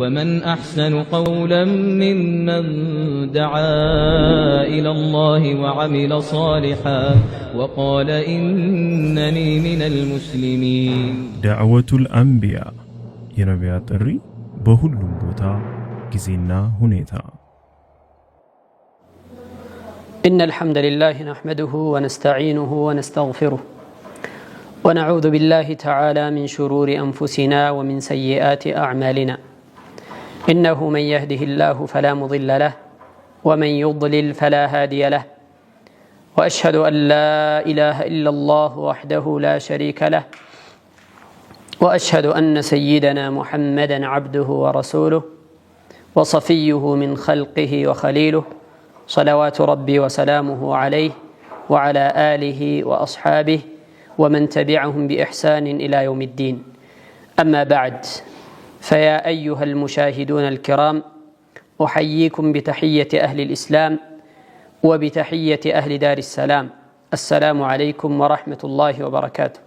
ومن أحسن قولا ممن دعا إلى الله وعمل صالحا وقال إنني من المسلمين. ዳዕወቱል አንቢያ፣ የነቢያት ጥሪ በሁሉም ቦታ፣ ጊዜና ሁኔታ። إن الحمد لله نحمده ونستعينه ونستغفره، ونعوذ بالله تعالى من شرور أنفسنا ومن سيئات أعمالنا. إنه من يهده الله فلا مضل له ومن يضلل فلا هادي له، وأشهد أن لا إله إلا الله وحده لا شريك له، وأشهد أن سيدنا محمدا عبده ورسوله وصفيه من خلقه وخليله، صلوات ربي وسلامه عليه وعلى آله وأصحابه ومن تبعهم بإحسان إلى يوم الدين. أما بعد، فيا أيها المشاهدون الكرام، أحييكم بتحية أهل الإسلام وبتحية أهل دار السلام: السلام عليكم ورحمة الله وبركاته.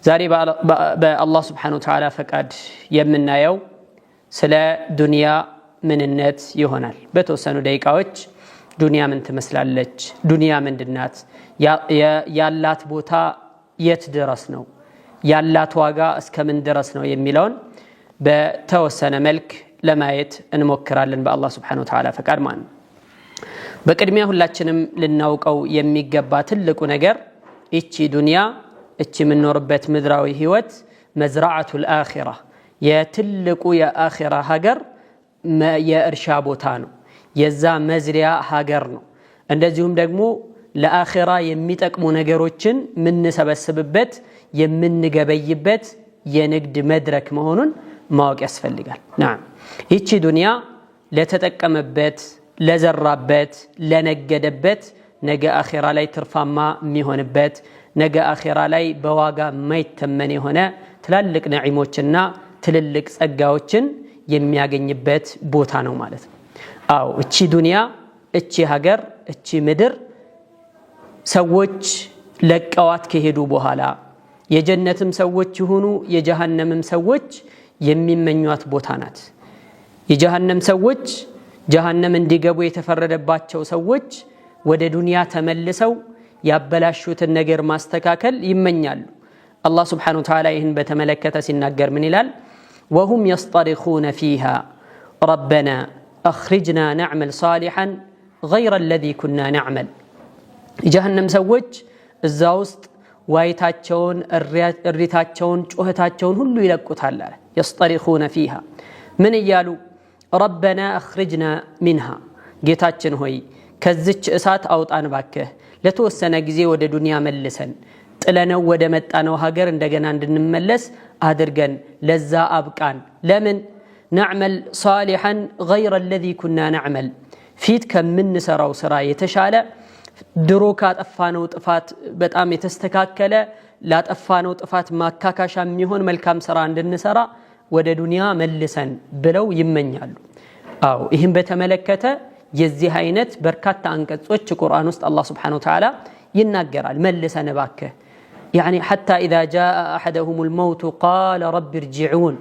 ዛሬ በአላህ ስብሓነሁ ወተዓላ ፈቃድ የምናየው ስለ ዱንያ ምንነት ይሆናል። በተወሰኑ ደቂቃዎች ዱንያ ምን ትመስላለች? ዱንያ ምንድናት? ያላት ቦታ የት ድረስ ነው? ያላት ዋጋ እስከ ምን ድረስ ነው? የሚለውን በተወሰነ መልክ ለማየት እንሞክራለን በአላህ ስብሓነሁ ወተዓላ ፈቃድ ማለት ነው። በቅድሚያ ሁላችንም ልናውቀው የሚገባ ትልቁ ነገር ይቺ ዱንያ፣ እቺ የምንኖርበት ምድራዊ ህይወት መዝራዓቱል አኺራ፣ የትልቁ የአኺራ ሀገር የእርሻ ቦታ ነው። የዛ መዝሪያ ሀገር ነው። እንደዚሁም ደግሞ ለአኺራ የሚጠቅሙ ነገሮችን የምንሰበስብበት፣ የምንገበይበት የንግድ መድረክ መሆኑን ማወቅ ያስፈልጋል። ናም፣ ይቺ ዱንያ ለተጠቀመበት፣ ለዘራበት፣ ለነገደበት ነገ አኼራ ላይ ትርፋማ የሚሆንበት፣ ነገ አኼራ ላይ በዋጋ የማይተመን የሆነ ትላልቅ ነዒሞችና ትልልቅ ጸጋዎችን የሚያገኝበት ቦታ ነው ማለት ነው። አዎ፣ እቺ ዱንያ፣ እቺ ሀገር፣ እቺ ምድር ሰዎች ለቀዋት ከሄዱ በኋላ የጀነትም ሰዎች ይሁኑ የጀሃነምም ሰዎች የሚመኟት ቦታ ናት። የጀሃነም ሰዎች፣ ጀሃነም እንዲገቡ የተፈረደባቸው ሰዎች ወደ ዱንያ ተመልሰው ያበላሹትን ነገር ማስተካከል ይመኛሉ። አላህ ስብሓነሁ ወተዓላ ይህን በተመለከተ ሲናገር ምን ይላል? وهم يصطرخون فيها ربنا أخرجنا نعمل صالحا غير الذي كنا نعمل። የጀሃነም ሰዎች እዛ ውስጥ ዋይታቸውን፣ እሪታቸውን፣ ጩኸታቸውን ሁሉ ይለቁታል አለ። يصطرخون فيها ምን እያሉ? ربنا أخرجنا منها፣ ጌታችን ሆይ ከዚች እሳት አውጣን ባክህ፣ ለተወሰነ ጊዜ ወደ ዱንያ መልሰን፣ ጥለነው ወደ መጣነው ሀገር እንደገና እንድንመለስ አድርገን፣ ለዛ አብቃን። ለምን? نعمل صالحا غير الذي كنا نعمل፣ ፊት ከምንሰራው ስራ የተሻለ፣ ድሮ ካጠፋነው ጥፋት በጣም የተስተካከለ፣ ላጠፋነው ጥፋት ማካካሻ የሚሆን መልካም ስራ እንድንሰራ ወደ ዱንያ መልሰን ብለው ይመኛሉ። አዎ፣ ይህም በተመለከተ የዚህ አይነት በርካታ አንቀጾች ቁርአን ውስጥ አላህ ስብሓነሁ ወተዓላ ይናገራል። መልሰን እባክህ፣ يعني حتى إذا جاء أحدهم الموت قال رب ارجعون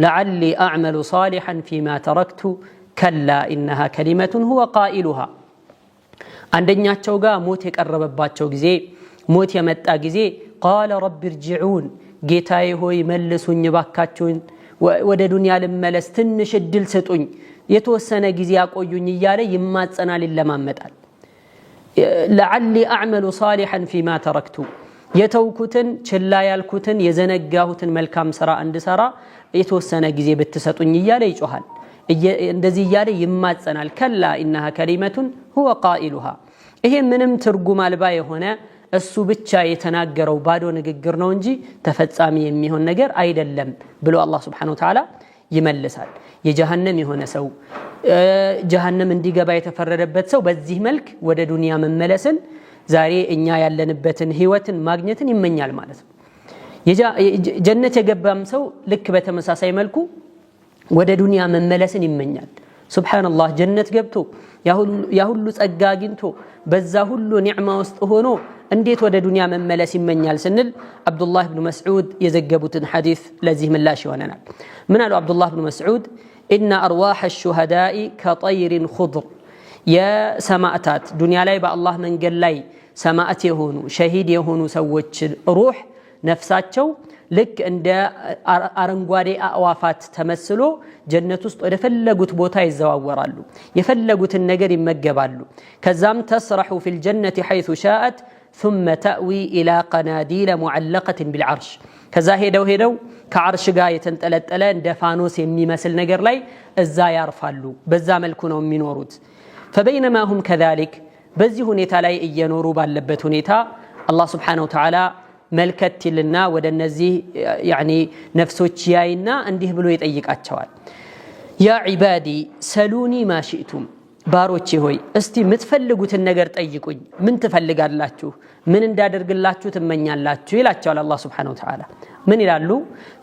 لعلي أعمل صالحا فيما تركت كلا إنها كلمة هو قائلها። አንደኛቸው ጋር ሞት የቀረበባቸው ጊዜ፣ ሞት የመጣ ጊዜ قال رب ارجعون፣ ጌታዬ ሆይ መልሱኝ ባካችሁን፣ ወደ ዱንያ ልመለስ፣ ትንሽ እድል ስጡኝ፣ የተወሰነ ጊዜ ያቆዩኝ እያለ ይማጸናል፣ ይለማመጣል። لعلي أعمل صالحا فيما تركت፣ የተውኩትን፣ ችላ ያልኩትን፣ የዘነጋሁትን መልካም ስራ እንድሰራ የተወሰነ ጊዜ ብትሰጡኝ እያለ ይጮሃል። እንደዚህ እያለ ይማጸናል። كلا إنها كلمة هو قائلها፣ ይሄ ምንም ትርጉም አልባ የሆነ እሱ ብቻ የተናገረው ባዶ ንግግር ነው እንጂ ተፈጻሚ የሚሆን ነገር አይደለም ብሎ አላህ ስብሓነሁ ወተዓላ ይመልሳል። የጀሃነም የሆነ ሰው፣ ጀሃነም እንዲገባ የተፈረደበት ሰው በዚህ መልክ ወደ ዱንያ መመለስን፣ ዛሬ እኛ ያለንበትን ህይወትን ማግኘትን ይመኛል ማለት ነው። ጀነት የገባም ሰው ልክ በተመሳሳይ መልኩ ወደ ዱንያ መመለስን ይመኛል። ሱብሓነላህ፣ ጀነት ገብቶ ያ ሁሉ ጸጋ አግኝቶ በዛ ሁሉ ኒዕማ ውስጥ ሆኖ እንዴት ወደ ዱንያ መመለስ ይመኛል ስንል አብዱላህ ብኑ መስዑድ የዘገቡትን ሐዲስ ለዚህ ምላሽ ይሆነናል። ምን አሉ አብዱላህ ብኑ መስዑድ? إن أرواح الشهداء كطير خضر፣ የሰማዕታት ዱንያ ላይ በአላህ መንገድ ላይ ሰማዕት የሆኑ ሸሂድ የሆኑ ሰዎች ሩህ ነፍሳቸው ልክ እንደ አረንጓዴ አእዋፋት ተመስሎ ጀነት ውስጥ ወደ ፈለጉት ቦታ ይዘዋወራሉ። የፈለጉትን ነገር ይመገባሉ። ከዛም تسرح في الجنة حيث شاءت ثم تأوي إلى قناديل معلقة بالعرش፣ ከዛ ሄደው ሄደው ከዓርሽ ጋር የተንጠለጠለ እንደ ፋኖስ የሚመስል ነገር ላይ እዛ ያርፋሉ። በዛ መልኩ ነው የሚኖሩት። فبينما هم كذلك፣ በዚህ ሁኔታ ላይ እየኖሩ ባለበት ሁኔታ አላህ سبحانه وتعالى መልከት ይልና ወደ እነዚህ يعني ነፍሶች ያይና እንዲህ ብሎ ይጠይቃቸዋል። يا عبادي سلوني ما شئتم፣ ባሮቼ ሆይ እስቲ የምትፈልጉትን ነገር ጠይቁኝ። ምን ትፈልጋላችሁ? ምን እንዳደርግላችሁ ትመኛላችሁ? ይላቸዋል አላህ سبحانه وتعالى። ምን ይላሉ?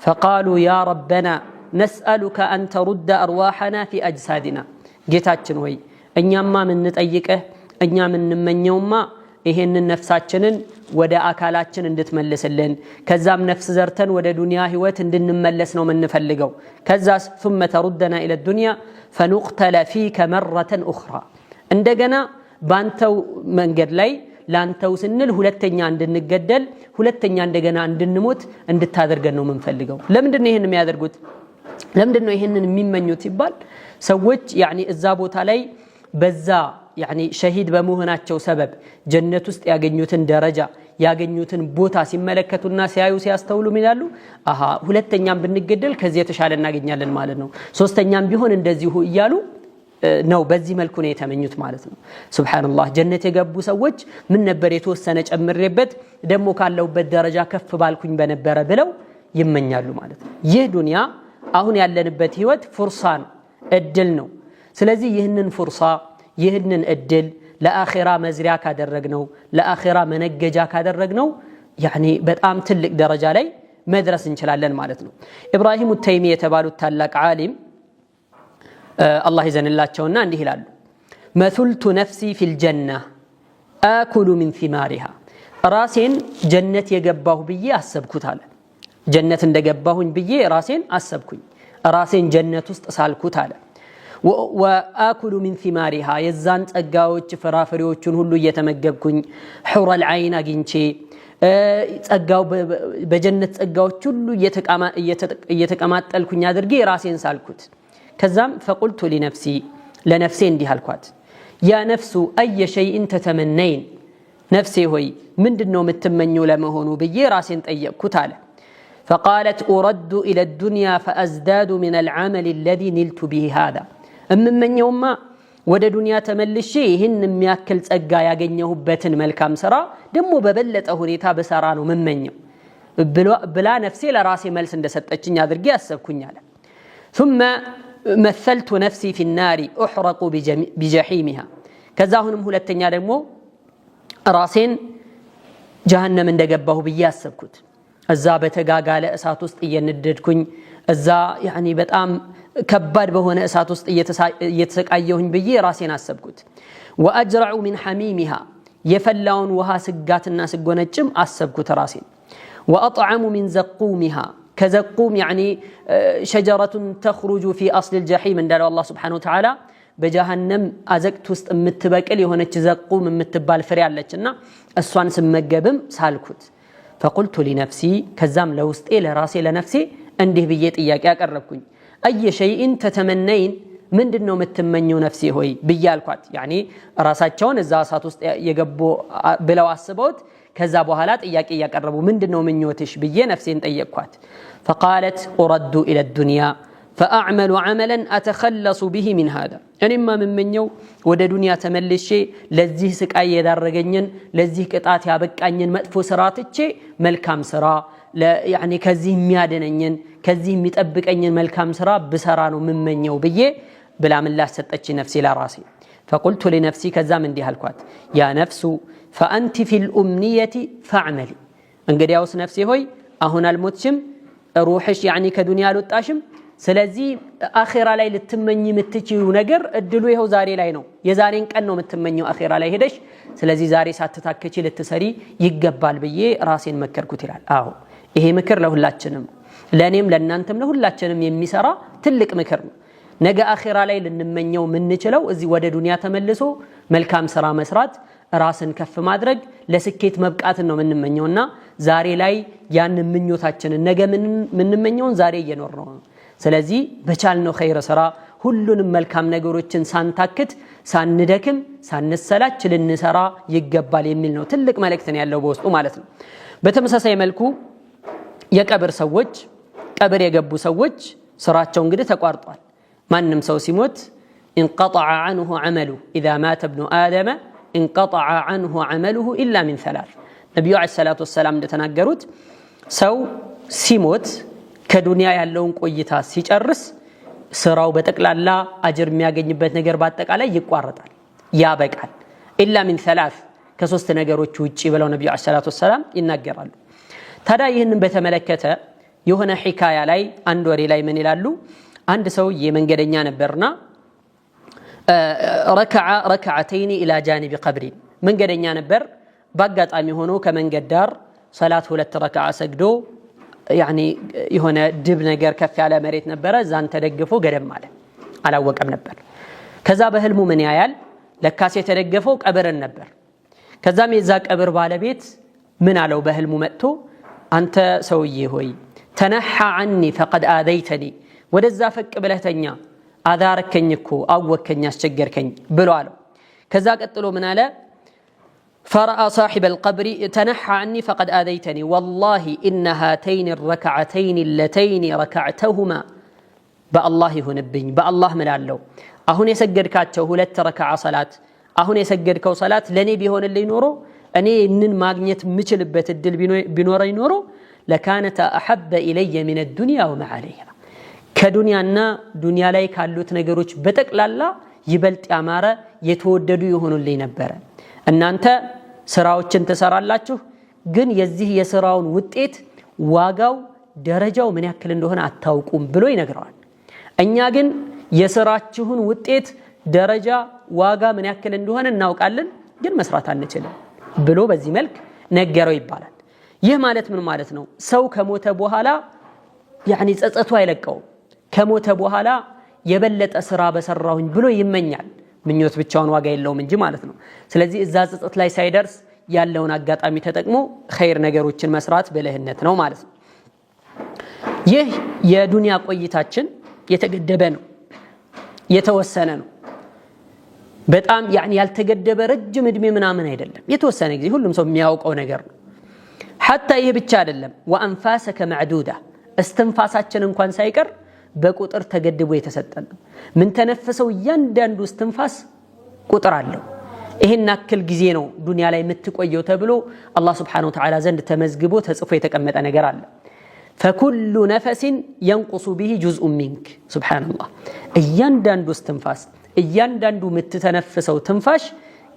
فقالوا يا ربنا نسألك أن ترد أرواحنا في أجسادنا፣ ጌታችን ሆይ እኛማ ምንጠይቅህ እኛ ምንመኘውማ ይሄንን ነፍሳችንን ወደ አካላችን እንድትመልስልን ከዛም ነፍስ ዘርተን ወደ ዱንያ ህይወት እንድንመለስ ነው የምንፈልገው። ከዛስ ثم تردنا إلى الدنيا فنقتل فيك مرة أخرى፣ እንደገና ባንተው መንገድ ላይ ላንተው ስንል ሁለተኛ እንድንገደል ሁለተኛ እንደገና እንድንሞት እንድታደርገን ነው የምንፈልገው። ለምንድን ነው ይሄን የሚያደርጉት? ለምንድን ነው ይሄንን የሚመኙት ሲባል ሰዎች يعني እዛ ቦታ ላይ በዛ يعني ሸሂድ በመሆናቸው ሰበብ ጀነት ውስጥ ያገኙትን ደረጃ ያገኙትን ቦታ ሲመለከቱና ሲያዩ ሲያስተውሉ ምን ይላሉ? አሃ ሁለተኛም ብንገደል ከዚህ የተሻለ እናገኛለን ማለት ነው፣ ሶስተኛም ቢሆን እንደዚሁ እያሉ ነው። በዚህ መልኩ ነው የተመኙት ማለት ነው። سبحان الله ጀነት የገቡ ሰዎች ምን ነበር የተወሰነ ጨምሬበት ደግሞ ካለሁበት ደረጃ ከፍ ባልኩኝ በነበረ ብለው ይመኛሉ ማለት ነው። ይህ ዱንያ አሁን ያለንበት ህይወት فرصة ነው፣ እድል ነው። ስለዚህ ይህንን فرصة ይህንን እድል ለአኼራ መዝሪያ ካደረግነው ለአኼራ መነገጃ ካደረግነው يعني በጣም ትልቅ ደረጃ ላይ መድረስ እንችላለን ማለት ነው። ኢብራሂም ተይሚ የተባሉት ታላቅ ዓሊም አላህ ይዘንላቸውና እንዲህ ይላሉ፣ مثلت نفسي في الجنة آكل من ثمارها፣ ራሴን ጀነት የገባሁ ብዬ አሰብኩት አለ። ጀነት እንደገባሁኝ ብዬ ራሴን አሰብኩኝ፣ ራሴን ጀነት ውስጥ ሳልኩት አለ። وآكل من ثمارها የዛን ጸጋዎች ፍራፍሬዎቹን ሁሉ እየተመገብኩኝ حور العين አግኝቼ ጸጋው በጀነት ጸጋዎች ሁሉ እየተቀማጠልኩኝ አድርጌ ራሴን ሳልኩት። ከዛም فقلت لنفسي ለነፍሴ እንዲህ አልኳት፣ يا نفس أي شيء تتمنين፣ ነፍሴ ሆይ ምንድን ነው የምትመኘው ለመሆኑ ብዬ ራሴን ጠየቅኩት አለ። فقالت أرد إلى الدنيا فأزداد من العمل الذي نلت به هذا፣ እምመኘውማ ወደ ዱንያ ተመልሼ ይህን የሚያክል ጸጋ ያገኘሁበትን መልካም ስራ ደግሞ በበለጠ ሁኔታ በሰራ ነው ምመኘው ብላ ነፍሴ ለራሴ መልስ እንደሰጠችኝ አድርጌ አሰብኩኝ አለ። ثم مثلت نفسي في النار أحرق بجحيمها፣ ከዛ አሁንም ሁለተኛ ደግሞ ራሴን ጀሃነም እንደገባሁ ብዬ አሰብኩት። እዛ በተጋጋለ እሳት ውስጥ እየነደድኩኝ እዛ يعني በጣም ከባድ በሆነ እሳት ውስጥ እየተሰቃየሁኝ ብዬ ራሴን አሰብኩት። وأجرع من حميمها የፈላውን ውሃ ስጋትና ስጎነጭም አሰብኩት ራሴን። وأطعم من زقومها ከዘቁም يعني شجرة تخرج في أصل الجحيم እንዳለው አላህ سبحانه وتعالى በጀሃነም አዘቅት ውስጥ የምትበቅል የሆነች ዘቁም የምትባል ፍሬ አለችና እሷን ስመገብም ሳልኩት። فقلت لنفسي ከዛም ለውስጤ ለራሴ ለነፍሴ እንዲህ ብዬ ጥያቄ አቀረብኩኝ። أي شيء تتمنين ምንድን ነው የምትመኘው ነፍሴ ሆይ ብዬ አልኳት። يعني ራሳቸውን እዛ እሳት ውስጥ የገቡ ብለው አስበውት ከዛ በኋላ ጥያቄ እያቀረቡ ምንድን ነው ምኞትሽ ብዬ ነፍሴን ጠየቅኳት። فقالت أرد إلى الدنيا فأعمل عملا أتخلص به من هذا፣ እኔማ የምመኘው ወደ ዱንያ ተመልሼ ለዚህ ስቃይ የዳረገኝን ለዚህ ቅጣት ያበቃኝን መጥፎ ስራ ትቼ መልካም ስራ يعني ከዚህ የሚያድነኝን ከዚህ የሚጠብቀኝን መልካም ስራ ብሰራ ነው የምመኘው ብዬ ብላ ምላሽ ሰጠች ነፍሴ ለራሴ። فقلت لنفسي ከዛም እንዲህ አልኳት፣ يا نفس فأنت في الأمنية فاعملي፣ እንግዲያውስ ነፍሴ ሆይ አሁን አልሞትሽም፣ ሩሕሽ يعني ከዱንያ አልወጣሽም፣ ስለዚህ አኼራ ላይ ልትመኝ የምትችይው ነገር እድሉ ይኸው ዛሬ ላይ ነው። የዛሬን ቀን ነው የምትመኘው አኼራ ላይ ሄደሽ። ስለዚህ ዛሬ ሳትታከቺ ልትሰሪ ይገባል ብዬ ራሴን መከርኩት ይላል። አዎ ይሄ ምክር ለሁላችንም፣ ለእኔም ለእናንተም ለሁላችንም የሚሰራ ትልቅ ምክር ነው። ነገ አኼራ ላይ ልንመኘው የምንችለው እዚህ ወደ ዱንያ ተመልሶ መልካም ስራ መስራት፣ ራስን ከፍ ማድረግ፣ ለስኬት መብቃትን ነው የምንመኘውና ዛሬ ላይ ያንን ምኞታችንን ነገ የምንመኘውን ዛሬ እየኖር ነው። ስለዚህ በቻልነው ኸይር ስራ ሁሉንም መልካም ነገሮችን ሳንታክት፣ ሳንደክም፣ ሳንሰላች ልንሰራ ይገባል የሚል ነው ትልቅ መልእክት ነው ያለው በውስጡ ማለት ነው። በተመሳሳይ መልኩ የቀብር ሰዎች ቀብር የገቡ ሰዎች ስራቸው እንግዲህ ተቋርጧል። ማንም ሰው ሲሞት انقطع عنه عمله إذا مات ابن آدم انقطع عنه عمله إلا من ثلاث። ነቢዩ عليه الصلاة والسلام እንደተናገሩት ሰው ሲሞት ከዱንያ ያለውን ቆይታ ሲጨርስ ስራው በጠቅላላ አጅር የሚያገኝበት ነገር በአጠቃላይ ይቋረጣል፣ ያበቃል። إلا من ثلاث ከሶስት ነገሮች ውጪ ብለው ነቢዩ عليه الصلاة والسلام ይናገራሉ። ታዲያ ይህንን በተመለከተ የሆነ ሒካያ ላይ አንድ ወሬ ላይ ምን ይላሉ? አንድ ሰው የመንገደኛ ነበርና ركع ركعتين إلى جانب قبر መንገደኛ ነበር። በአጋጣሚ ሆኖ ከመንገድ ዳር ሰላት ሁለት ረክዓ ሰግዶ يعني የሆነ ድብ ነገር ከፍ ያለ መሬት ነበረ። እዛን ተደግፎ ገደም አለ። አላወቀም ነበር። ከዛ በህልሙ ምን ያያል? ለካስ የተደገፈው ቀብርን ነበር። ከዛም የዛ ቀብር ባለቤት ምን አለው? በህልሙ መጥቶ አንተ ሰውዬ ሆይ تنح عني فقد آذيتني፣ ወደዛ ፈቅ ብለህ ተኛ፣ አዳረከኝ እኮ አወከኝ፣ አስቸገርከኝ ብሎ አለው። ከዛ ቀጥሎ ምን አለ? فرأى صاحب القبر تنح عني فقد آذيتني والله إن هاتين الركعتين اللتين ركعتهما በአላህ ይሁንብኝ በአላህ ምላለሁ አሁን የሰገድካቸው ሁለት ረክዓ ሰላት አሁን የሰገድከው ሰላት ለእኔ ቢሆንልኝ ኖሮ እኔ ይህንን ማግኘት የምችልበት እድል ቢኖረኝ ኖሮ لكانتا أحب إلي من الدنيا وما عليها ከዱንያና ዱንያ ላይ ካሉት ነገሮች በጠቅላላ ይበልጥ ያማረ የተወደዱ የሆኑልኝ ነበረ። እናንተ ስራዎችን ትሰራላችሁ፣ ግን የዚህ የስራውን ውጤት ዋጋው ደረጃው ምን ያክል እንደሆነ አታውቁም ብሎ ይነግረዋል። እኛ ግን የስራችሁን ውጤት ደረጃ ዋጋ ምን ያክል እንደሆነ እናውቃለን፣ ግን መስራት አንችልም ብሎ በዚህ መልክ ነገረው ይባላል። ይህ ማለት ምን ማለት ነው? ሰው ከሞተ በኋላ ያኒ ጸጸቱ አይለቀውም። ከሞተ በኋላ የበለጠ ስራ በሰራሁኝ ብሎ ይመኛል። ምኞት ብቻውን ዋጋ የለውም እንጂ ማለት ነው። ስለዚህ እዛ ጸጸት ላይ ሳይደርስ ያለውን አጋጣሚ ተጠቅሞ ኸይር ነገሮችን መስራት ብልህነት ነው ማለት ነው። ይህ የዱንያ ቆይታችን የተገደበ ነው፣ የተወሰነ ነው። በጣም ያኒ ያልተገደበ ረጅም እድሜ ምናምን አይደለም። የተወሰነ ጊዜ ሁሉም ሰው የሚያውቀው ነገር ነው። ሐታ ይህ ብቻ አይደለም። ወአንፋሰከ መዕዱዳ እስትንፋሳችን እንኳን ሳይቀር በቁጥር ተገድቦ የተሰጠን ነው። ምንተነፍሰው እያንዳንዱ እስትንፋስ ቁጥር አለው። ይሄን ያክል ጊዜ ነው ዱንያ ላይ የምትቆየው ተብሎ አላህ ስብሓነሁ ወተዓላ ዘንድ ተመዝግቦ ተጽፎ የተቀመጠ ነገር አለ። فكل نفس ينقص به جزء منك። سبحان الله። እያንዳንዱ እስትንፋስ እያንዳንዱ የምትተነፍሰው ትንፋሽ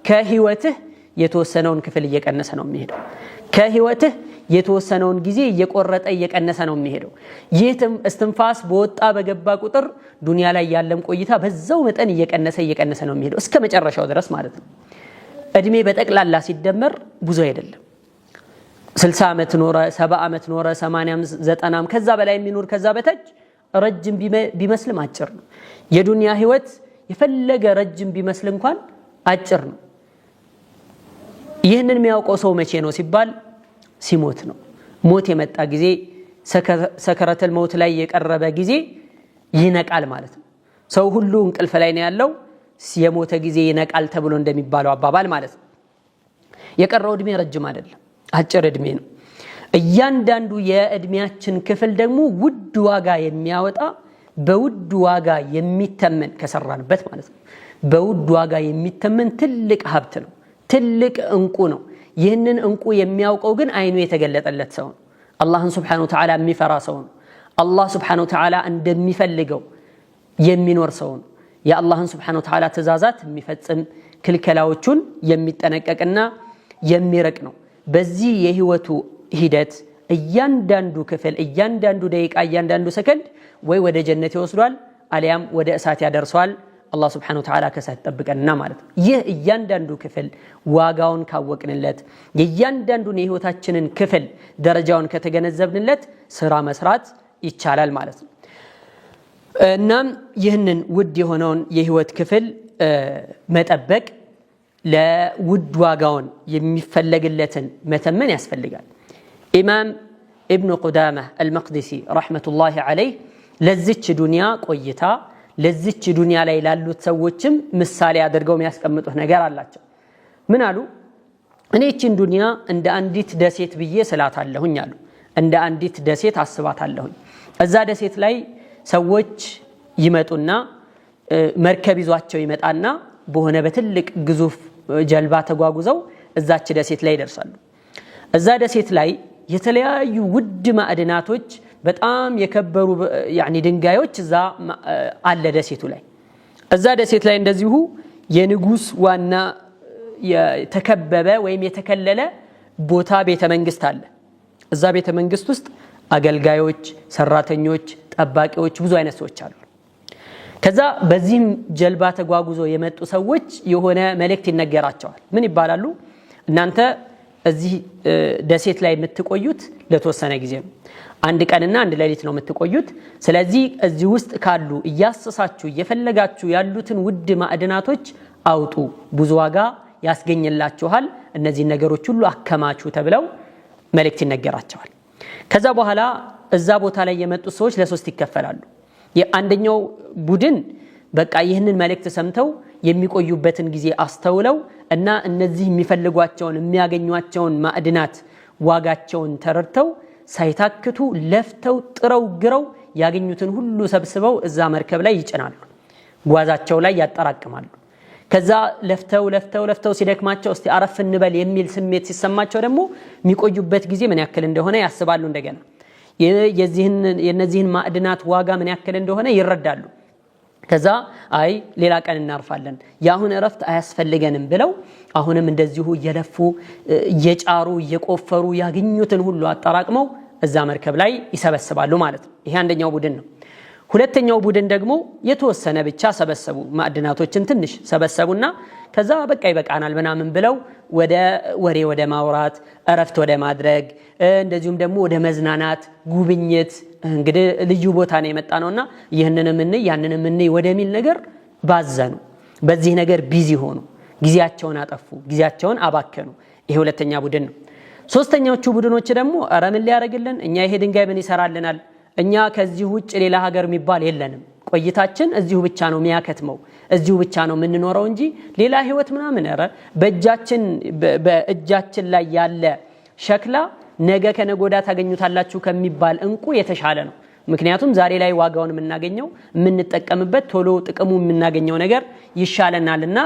ከህይወትህ የተወሰነውን ክፍል እየቀነሰ ነው የሚሄደው። ከህይወትህ የተወሰነውን ጊዜ እየቆረጠ እየቀነሰ ነው የሚሄደው። ይህ እስትንፋስ በወጣ በገባ ቁጥር ዱንያ ላይ ያለም ቆይታ በዛው መጠን እየቀነሰ እየቀነሰ ነው የሚሄደው እስከ መጨረሻው ድረስ ማለት ነው። እድሜ በጠቅላላ ሲደመር ብዙ አይደለም። 60 ዓመት ኖረ፣ 70 ዓመት ኖረ፣ 80፣ 90 ከዛ በላይ የሚኖር ከዛ በታች ረጅም ቢመስልም አጭር ነው። የዱንያ ህይወት የፈለገ ረጅም ቢመስል እንኳን አጭር ነው። ይህንን የሚያውቀው ሰው መቼ ነው ሲባል ሲሞት ነው። ሞት የመጣ ጊዜ ሰከረተል መውት ላይ የቀረበ ጊዜ ይነቃል ማለት ነው። ሰው ሁሉ እንቅልፍ ላይ ነው ያለው፣ የሞተ ጊዜ ይነቃል ተብሎ እንደሚባለው አባባል ማለት ነው። የቀረው እድሜ ረጅም አይደለም፣ አጭር እድሜ ነው። እያንዳንዱ የእድሜያችን ክፍል ደግሞ ውድ ዋጋ የሚያወጣ በውድ ዋጋ የሚተመን ከሰራንበት ማለት ነው። በውድ ዋጋ የሚተመን ትልቅ ሀብት ነው፣ ትልቅ እንቁ ነው። ይህንን እንቁ የሚያውቀው ግን አይኑ የተገለጠለት ሰው ነው። አላህን ስብሓነሁ ወተዓላ የሚፈራ ሰው ነው። አላህ ስብሓነሁ ወተዓላ እንደሚፈልገው የሚኖር ሰው ነው። የአላህን ስብሓነሁ ወተዓላ ትእዛዛት የሚፈጽም ክልከላዎቹን የሚጠነቀቅና የሚርቅ ነው። በዚህ የህይወቱ ሂደት እያንዳንዱ ክፍል፣ እያንዳንዱ ደቂቃ፣ እያንዳንዱ ሰከንድ ወይ ወደ ጀነት ይወስዷል አሊያም ወደ እሳት ያደርሰዋል። አላህ ስብሓነሁ ወተዓላ ከእሳት ይጠብቀንና ማለት ነው። ይህ እያንዳንዱ ክፍል ዋጋውን ካወቅንለት፣ የእያንዳንዱን የህይወታችንን ክፍል ደረጃውን ከተገነዘብንለት ስራ መስራት ይቻላል ማለት ነው። እናም ይህንን ውድ የሆነውን የህይወት ክፍል መጠበቅ ለውድ ዋጋውን የሚፈለግለትን መተመን ያስፈልጋል። ኢማም ኢብኑ ቁዳማ አልመቅዲሲ ረሕመቱላሂ ዓለይህ ለዚች ዱንያ ቆይታ ለዚች ዱንያ ላይ ላሉት ሰዎችም ምሳሌ አድርገው የሚያስቀምጡት ነገር አላቸው። ምን አሉ? እኔ ይችን ዱንያ እንደ አንዲት ደሴት ብዬ ስላታለሁኝ አሉ። እንደ አንዲት ደሴት አስባታለሁኝ። እዛ ደሴት ላይ ሰዎች ይመጡና መርከብ ይዟቸው ይመጣና በሆነ በትልቅ ግዙፍ ጀልባ ተጓጉዘው እዛች ደሴት ላይ ይደርሳሉ። እዛ ደሴት ላይ የተለያዩ ውድ ማዕድናቶች፣ በጣም የከበሩ ያኒ ድንጋዮች እዛ አለ ደሴቱ ላይ። እዛ ደሴት ላይ እንደዚሁ የንጉስ ዋና የተከበበ ወይም የተከለለ ቦታ ቤተ መንግስት አለ። እዛ ቤተ መንግስት ውስጥ አገልጋዮች፣ ሰራተኞች፣ ጠባቂዎች፣ ብዙ አይነት ሰዎች አሉ። ከዛ በዚህም ጀልባ ተጓጉዞ የመጡ ሰዎች የሆነ መልእክት ይነገራቸዋል። ምን ይባላሉ? እናንተ እዚህ ደሴት ላይ የምትቆዩት ለተወሰነ ጊዜ ነው። አንድ ቀንና አንድ ሌሊት ነው የምትቆዩት። ስለዚህ እዚህ ውስጥ ካሉ እያሰሳችሁ እየፈለጋችሁ ያሉትን ውድ ማዕድናቶች አውጡ፣ ብዙ ዋጋ ያስገኝላችኋል። እነዚህን ነገሮች ሁሉ አከማቹ ተብለው መልእክት ይነገራቸዋል። ከዛ በኋላ እዛ ቦታ ላይ የመጡት ሰዎች ለሶስት ይከፈላሉ። የአንደኛው ቡድን በቃ ይህንን መልእክት ሰምተው የሚቆዩበትን ጊዜ አስተውለው እና እነዚህ የሚፈልጓቸውን የሚያገኟቸውን ማዕድናት ዋጋቸውን ተረድተው ሳይታክቱ ለፍተው ጥረው ግረው ያገኙትን ሁሉ ሰብስበው እዛ መርከብ ላይ ይጭናሉ፣ ጓዛቸው ላይ ያጠራቅማሉ። ከዛ ለፍተው ለፍተው ለፍተው ሲደክማቸው እስቲ አረፍ እንበል የሚል ስሜት ሲሰማቸው ደግሞ የሚቆዩበት ጊዜ ምን ያክል እንደሆነ ያስባሉ። እንደገና የነዚህን ማዕድናት ዋጋ ምን ያክል እንደሆነ ይረዳሉ። ከዛ አይ ሌላ ቀን እናርፋለን፣ የአሁን እረፍት አያስፈልገንም ብለው አሁንም እንደዚሁ እየለፉ እየጫሩ እየቆፈሩ ያገኙትን ሁሉ አጠራቅመው እዛ መርከብ ላይ ይሰበስባሉ ማለት ነው። ይሄ አንደኛው ቡድን ነው። ሁለተኛው ቡድን ደግሞ የተወሰነ ብቻ ሰበሰቡ፣ ማዕድናቶችን ትንሽ ሰበሰቡና ከዛ በቃ ይበቃናል ምናምን ብለው ወደ ወሬ ወደ ማውራት፣ እረፍት ወደ ማድረግ፣ እንደዚሁም ደግሞ ወደ መዝናናት፣ ጉብኝት፣ እንግዲህ ልዩ ቦታ ነው የመጣ ነውና ይህንንም እንይ ያንንም እንይ ወደሚል ነገር ባዘኑ። በዚህ ነገር busy ሆኑ፣ ጊዜያቸውን አጠፉ፣ ጊዜያቸውን አባከኑ። ይሄ ሁለተኛ ቡድን ነው። ሶስተኛዎቹ ቡድኖች ደግሞ ኧረ ምን ሊያደርግልን እኛ ይሄ ድንጋይ ምን ይሰራልናል? እኛ ከዚህ ውጭ ሌላ ሀገር የሚባል የለንም። ቆይታችን እዚሁ ብቻ ነው የሚያከትመው፣ እዚሁ ብቻ ነው የምንኖረው እንጂ ሌላ ህይወት ምናምን ኧረ በእጃችን ላይ ያለ ሸክላ ነገ ከነገ ወዲያ ታገኙታላችሁ ከሚባል እንቁ የተሻለ ነው። ምክንያቱም ዛሬ ላይ ዋጋውን የምናገኘው የምንጠቀምበት ቶሎ ጥቅሙ የምናገኘው ነገር ይሻለናልና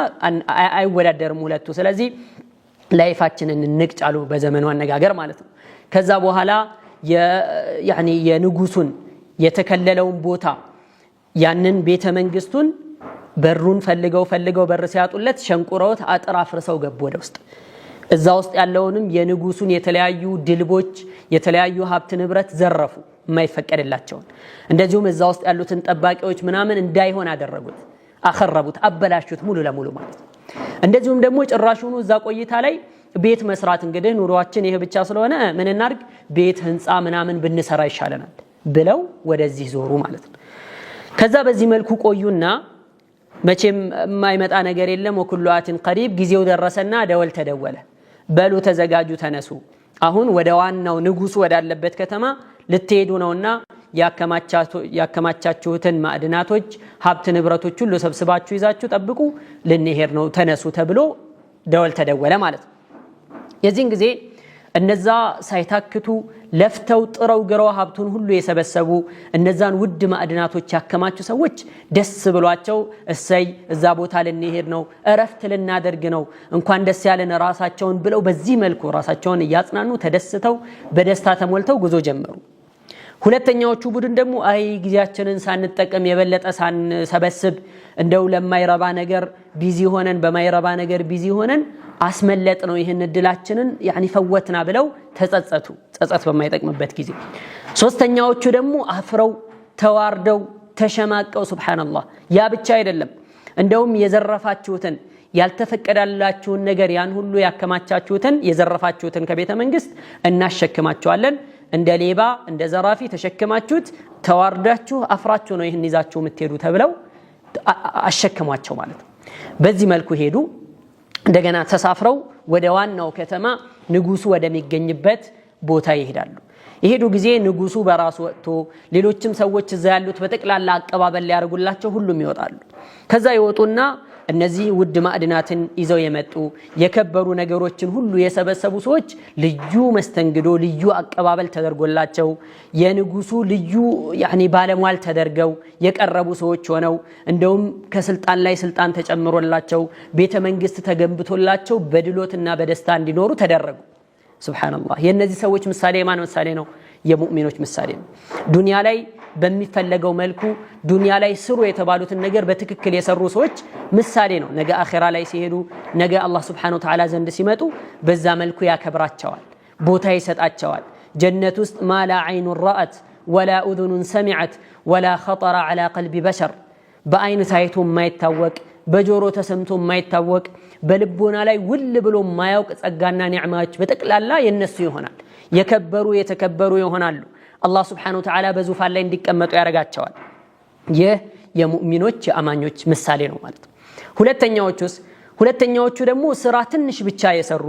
አይወዳደርም ሁለቱ። ስለዚህ life ኣችንን እንቅጭ አሉ በዘመኑ አነጋገር ማለት ነው። ከዛ በኋላ የንጉሱን የተከለለውን ቦታ ያንን ቤተ መንግስቱን በሩን ፈልገው ፈልገው በር ሲያጡለት ሸንቁረውት አጥር አፍርሰው ገቡ ወደ ውስጥ። እዛ ውስጥ ያለውንም የንጉሱን የተለያዩ ድልቦች፣ የተለያዩ ሀብት ንብረት ዘረፉ፣ የማይፈቀድላቸውን። እንደዚሁም እዛ ውስጥ ያሉትን ጠባቂዎች ምናምን እንዳይሆን አደረጉት፣ አኸረቡት፣ አበላሹት ሙሉ ለሙሉ ማለት ነው። እንደዚሁም ደግሞ ጭራሹኑ እዛ ቆይታ ላይ ቤት መስራት እንግዲህ ኑሯችን ይህ ብቻ ስለሆነ ምን እናድርግ፣ ቤት ህንፃ ምናምን ብንሰራ ይሻለናል ብለው ወደዚህ ዞሩ ማለት ነው። ከዛ በዚህ መልኩ ቆዩና መቼም የማይመጣ ነገር የለም። ወኩሉ አትን ቀሪብ፣ ጊዜው ደረሰና ደወል ተደወለ። በሉ ተዘጋጁ፣ ተነሱ፣ አሁን ወደ ዋናው ንጉሱ ወዳለበት ከተማ ልትሄዱ ነውና ያከማቻችሁትን ማዕድናቶች፣ ሀብት ንብረቶች ሁሉ ሰብስባችሁ ይዛችሁ ጠብቁ፣ ልንሄድ ነው፣ ተነሱ ተብሎ ደወል ተደወለ ማለት ነው። የዚህን ጊዜ እነዛ ሳይታክቱ ለፍተው ጥረው ግረው ሀብቱን ሁሉ የሰበሰቡ እነዛን ውድ ማዕድናቶች ያከማቹ ሰዎች ደስ ብሏቸው እሰይ እዛ ቦታ ልንሄድ ነው፣ እረፍት ልናደርግ ነው፣ እንኳን ደስ ያለን ራሳቸውን ብለው በዚህ መልኩ ራሳቸውን እያጽናኑ ተደስተው በደስታ ተሞልተው ጉዞ ጀመሩ። ሁለተኛዎቹ ቡድን ደግሞ አይ ጊዜያችንን ሳንጠቀም የበለጠ ሳንሰበስብ እንደው ለማይረባ ነገር busy ሆነን በማይረባ ነገር busy ሆነን አስመለጥ ነው ይህን እድላችንን ያኒ ፈወትና ብለው ተጸጸቱ። ጸጸት በማይጠቅምበት ጊዜ። ሶስተኛዎቹ ደግሞ አፍረው ተዋርደው ተሸማቀው ሱብሓነላህ። ያ ብቻ አይደለም፣ እንደውም የዘረፋችሁትን ያልተፈቀደላችሁን ነገር ያን ሁሉ ያከማቻችሁትን የዘረፋችሁትን ከቤተ መንግስት እናሸክማችኋለን። እንደ ሌባ እንደ ዘራፊ ተሸክማችሁት ተዋርዳችሁ አፍራችሁ ነው ይህን ይዛችሁ የምትሄዱ ተብለው አሸክሟቸው ማለት ነው። በዚህ መልኩ ሄዱ። እንደገና ተሳፍረው ወደ ዋናው ከተማ ንጉሱ ወደሚገኝበት ቦታ ይሄዳሉ። የሄዱ ጊዜ ንጉሱ በራሱ ወጥቶ ሌሎችም ሰዎች እዛ ያሉት በጠቅላላ አቀባበል ሊያደርጉላቸው ሁሉም ይወጣሉ። ከዛ ይወጡና እነዚህ ውድ ማዕድናትን ይዘው የመጡ የከበሩ ነገሮችን ሁሉ የሰበሰቡ ሰዎች ልዩ መስተንግዶ፣ ልዩ አቀባበል ተደርጎላቸው የንጉሱ ልዩ ያኒ ባለሟል ተደርገው የቀረቡ ሰዎች ሆነው እንደውም ከስልጣን ላይ ስልጣን ተጨምሮላቸው ቤተ መንግስት ተገንብቶላቸው በድሎትና በደስታ እንዲኖሩ ተደረጉ። ሱብሓነላህ። የእነዚህ ሰዎች ምሳሌ የማን ምሳሌ ነው? የሙእሚኖች ምሳሌ ነው። ዱንያ ላይ በሚፈለገው መልኩ ዱንያ ላይ ስሩ የተባሉትን ነገር በትክክል የሰሩ ሰዎች ምሳሌ ነው። ነገ አኼራ ላይ ሲሄዱ፣ ነገ አላህ ሱብሓነሁ ወተዓላ ዘንድ ሲመጡ በዛ መልኩ ያከብራቸዋል፣ ቦታ ይሰጣቸዋል። ጀነት ውስጥ ما لا عين رأت ولا أذن سمعت ولا خطر على قلب بشر፣ በአይን ታይቶ የማይታወቅ በጆሮ ተሰምቶ የማይታወቅ በልቦና ላይ ውል ብሎ የማያውቅ ጸጋና ኒዕማዎች በጠቅላላ የነሱ ይሆናል። የከበሩ የተከበሩ ይሆናሉ። አላህ ስብሓነሁ ወተዓላ በዙፋን ላይ እንዲቀመጡ ያደርጋቸዋል። ይህ የሙእሚኖች የአማኞች ምሳሌ ነው ማለት ነው። ሁለተኛዎቹስ? ሁለተኛዎቹ ደግሞ ስራ ትንሽ ብቻ የሰሩ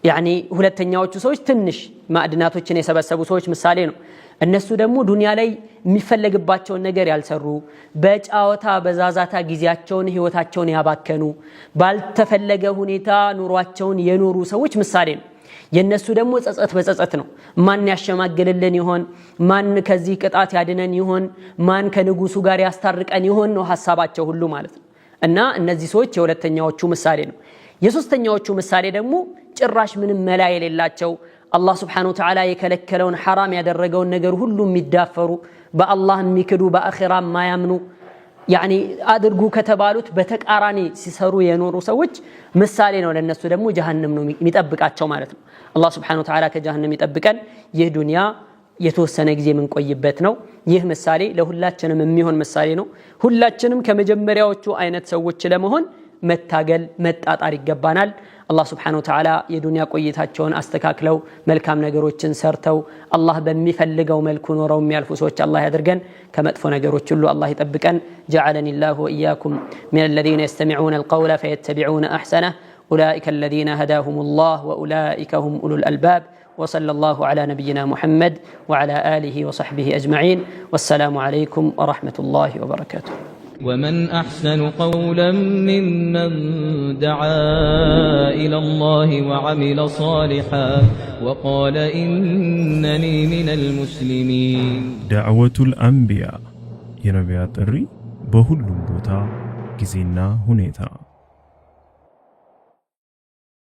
ያኒ ሁለተኛዎቹ ሰዎች ትንሽ ማዕድናቶችን የሰበሰቡ ሰዎች ምሳሌ ነው። እነሱ ደግሞ ዱንያ ላይ የሚፈለግባቸውን ነገር ያልሰሩ፣ በጫወታ በዛዛታ ጊዜያቸውን ህይወታቸውን ያባከኑ፣ ባልተፈለገ ሁኔታ ኑሯቸውን የኖሩ ሰዎች ምሳሌ ነው። የነሱ ደግሞ ጸጸት በጸጸት ነው። ማን ያሸማግልልን ይሆን? ማን ከዚህ ቅጣት ያድነን ይሆን? ማን ከንጉሱ ጋር ያስታርቀን ይሆን ነው ሀሳባቸው ሁሉ ማለት ነው። እና እነዚህ ሰዎች የሁለተኛዎቹ ምሳሌ ነው። የሶስተኛዎቹ ምሳሌ ደግሞ ጭራሽ ምንም መላ የሌላቸው አላህ ስብሓነሁ ወተዓላ የከለከለውን ሐራም ያደረገውን ነገር ሁሉ የሚዳፈሩ፣ በአላህ የሚክዱ፣ በአኼራ የማያምኑ፣ ያኒ አድርጉ ከተባሉት በተቃራኒ ሲሰሩ የኖሩ ሰዎች ምሳሌ ነው። ለነሱ ደግሞ ጀሀነም ነው የሚጠብቃቸው ማለት ነው። አላህ ስብሓነሁ ወተዓላ ከጀሀነም ይጠብቀን። ይህ ዱንያ የተወሰነ ጊዜ የምንቆይበት ነው። ይህ ምሳሌ ለሁላችንም የሚሆን ምሳሌ ነው። ሁላችንም ከመጀመሪያዎቹ አይነት ሰዎች ለመሆን መታገል መጣጣር ይገባናል። አላህ ስብሓነሁ ወተዓላ የዱንያ ቆይታቸውን አስተካክለው መልካም ነገሮችን ሰርተው አላህ በሚፈልገው መልኩ ኖረው የሚያልፉ ሰዎች አላህ ያድርገን። ከመጥፎ ነገሮች ሁሉ አላህ ይጠብቀን። ጀዐለኒ ላሁ ወኢያኩም ሚነ ለዚነ የስተሚዑነ አልቀውለ ፈየተቢዑነ አሕሰነህ ኡላኢከ አለዚነ ሀዳሁም ላህ ወኡላኢከ ሁም ኡሉል አልባብ። وصلى الله على نبينا محمد وعلى آله وصحبه أجمعين، والسلام عليكم ورحمة الله وبركاته. ومن أحسن قولا ممن دعا إلى الله وعمل صالحا وقال إنني من المسلمين. ዳዕወቱል አንቢያ፣ የነቢያት ጥሪ በሁሉም ቦታ ጊዜና ሁኔታ።